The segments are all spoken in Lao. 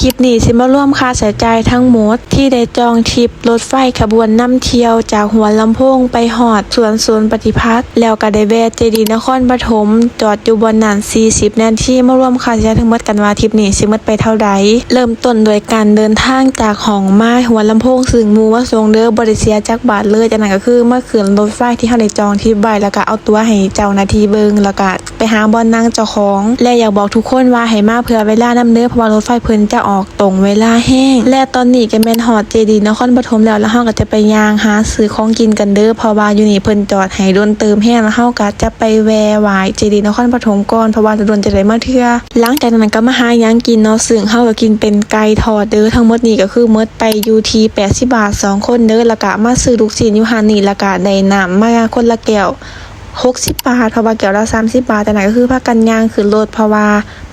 ຄລິບນີ້ຊິມາລວມຄ່າໃຊ້ຈ່າຍທັງໝົດ ທີ່ໄດ້ຈອງທິບລົດໄຟຂະບວນນຳທ່ຽວຈາກຫົວລຳໂພງໄປຮອດສວນສົນປະຕິພັດ ແລ້ວກໍໄດ້ແວ່ເຈດີນະຄອນປະຖົມ ຈອດຢູ່ບ່ອນນັ້ນສີ່ສິບນາທີ ມາລວມຄ່າໃຊ້ຈ່າຍທັງໝົດກັນວ່າທຣິບນີ້ຊິໝົດໄປເທົ່າໃດ. ເລີ່ມຕົ້ນດ້ວຍການເດີນທາງຈາກຫ້ອງມາຫົວລຳໂພງ ຊຶ່ງໝູ່ມາສົ່ງເດີ ບໍ່ໄດ້ເສຍຈັກບາດເລີຍ. ຈາກນັ້ນກໍຄືມາຂຶ້ນລົດໄຟທີ່ເຮົາໄດ້ຈອງທິບໄວ້ ແລ້ວກໍເອົາຕົວໃຫ້ເຈົ້າໜ້າທີ່ເບິ່ງ ແລ້ວກໍ ໄປຫາບ່ອນນັ່ງເຈົ້າຂອງ ແລະ ຢາກບອກທຸກຄົນວ່າໃຫ້ມາເພື່ອເວລານຳເດີ ເພາະວ່າລົດໄຟເພິ່ນຈະອອກຕົງເວລາແຮງ. ແລະ ຕອນນີ້ກໍແມ່ນຮອດເຈດີນະຄອນປະຖົມແລ້ວ ແລ້ວເຮົາກໍຈະໄປຍ່າງຫາຊື້ຂອງກິນກັນເດີ ເພາະວ່າຢູ່ນີ້ເພິ່ນຈອດໃຫ້ດົນເຕີບແຮງ ແລ້ວເຮົາກໍຈະໄປແວ່ໄຫວ້ເຈດີນະຄອນປະຖົມກ່ອນ ເພາະວ່າດົນຈະໄດ້ມາເທື່ອ. ຫຼັງຈາກນັ້ນກໍມາຫາຫຍັງກິນເນາະ ຊຶ່ງເຮົາກໍກິນເປັນໄກ່ທອດເດີ. ທັງໝົດນີ້ກໍຄືໝົດໄປຢູ່ທີ່ແປດສິບບາດສອງຄົນເດີ ແລ້ວກໍມາຊື້ລູກຊີ້ນຢູ່ຮ້ານນີ້ ແລ້ວກໍໄດ້ນ້ຳມາຄົນລະແກ້ວ ຫົກສິບບາດ ເພາະວ່າແກ້ວລະສາມສິບບາດ. ຈາກນັ້ນກໍຄືພາກັນຍ່າງຂຶ້ນລົດ ເພາະວ່າ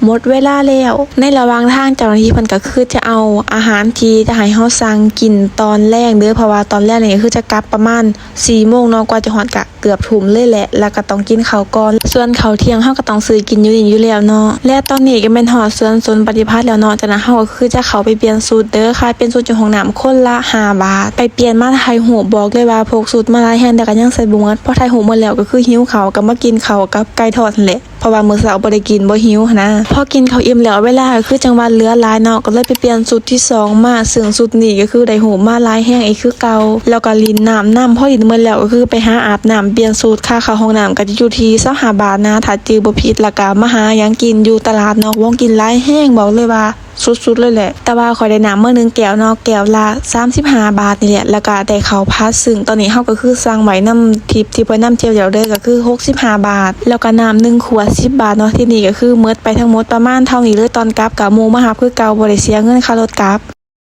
ໝົດເວລາແລ້ວ. ໃນລະຫວ່າງທາງເຈົ້າໜ້າທີ່ເພິ່ນກໍຄືຈະເອົາອາຫານທີ່ຈະໃຫ້ເຮົາສັ່ງກິນຕອນແລງເດີ ເພາະວ່າຕອນແລງນີ້ກໍຄືຈະກັບປະມານສີ່ໂມງເນາະ ກວ່າຈະຮອດກະເກືອບທຸ່ມເລີຍແຫຼະ ແລ້ວກໍຕ້ອງກິນເຂົ້າກ່ອນ. ສ່ວນເຂົ້າທ່ຽງເຮົາກໍຕ້ອງຊື້ກິນຢູ່ນີ້ຢູ່ແລ້ວເນາະ. ແລະ ຕອນນີ້ກໍແມ່ນຮອດສວນສົນປະຕິພັດແລ້ວເນາະ. ຈາກນັ້ນເຮົາກໍຄືຈະເຂົ້າໄປປ່ຽນຊຸດເດີ ຄ່າປ່ຽນຊຸດຢູ່ຫ້ອງນ້ຳຄົນລະຫ້າບາດ. ໄປປ່ຽນມາຖ່າຍຮູບ ບອກເລີຍວ່າພົກຊຸດມາຫຼາຍແຮງ ແຕ່ກໍຍັງໃສ່ບໍ່ໝົດ. ພໍຖ່າຍຮູບໝົດແລ້ວກໍຄືຫິວເຂົ້າ ກໍມາກິນເຂົ້າກັບໄກ່ທອດຫັ້ນແຫຼະ ເພາະວ່າມື້ເຊົ້າບໍ່ໄດ້ກິນ ບໍ່ຫິວຫັ້ນນະ. ພໍກິນເຂົ້າອີ່ມແລ້ວ ເວລາກໍຄືຈັ່ງວ່າເຫຼືອຫຼາຍເນາະ ກໍເລີຍໄປປ່ຽນຊຸດທີສອງມາ ເຊິ່ງຊຸດນີ້ກໍຄືໄດ້ຮູບມາຫຼາຍແຮງອີກຄືເກົ່າ ແລ້ວກໍຫຼິ້ນນ້ຳນຳ. ພໍຫຼິ້ນໝົດແລ້ວກໍຄືໄປຫາອາບນ້ຳປ່ຽນຊຸດ ຄ່າເຂົ້າຫ້ອງນ້ຳກໍຈະຢູ່ທີ່ຊາວຫ້າບາດນະ ຖ້າຈື່ບໍ່ຜິດ. ແລ້ວກໍມາຫາຫຍັງກິນຢູ່ຕະຫຼາດນອກວົງ ກິນຫຼາຍແຮງ ບອກເລີຍວ່າ ສຸດໆເລີຍແຫຼະ. ແຕ່ວ່າຂ້ອຍໄດ້ນ້ຳມາໜຶ່ງແກ້ວເນາະ ແກ້ວລະສາມສິບຫ້າບາດນີ້ແຫຼະ ແລ້ວກະໄດ້ເຂົ້າຜັດ ຊຶ່ງຕອນນີ້ເຮົາກໍຄືສັ່ງໄວ້ນຳທິບທີ່ເພິ່ນນຳທ່ຽວແລ້ວເດີ ກໍຄືຫົກສິບຫ້າບາດ ແລ້ວກະນ້ຳໜຶ່ງຂວດສິບບາດເນາະ. ທີນີ້ກໍຄືໝົດໄປທັງໝົດປະມານເທົ່ານີ້ເລີຍ. ຕອນກັບກະໝູ່ມາຮັບຄືເກົ່າ ບໍ່ໄດ້ເສຍເງິນຄ່າລົດກັບ.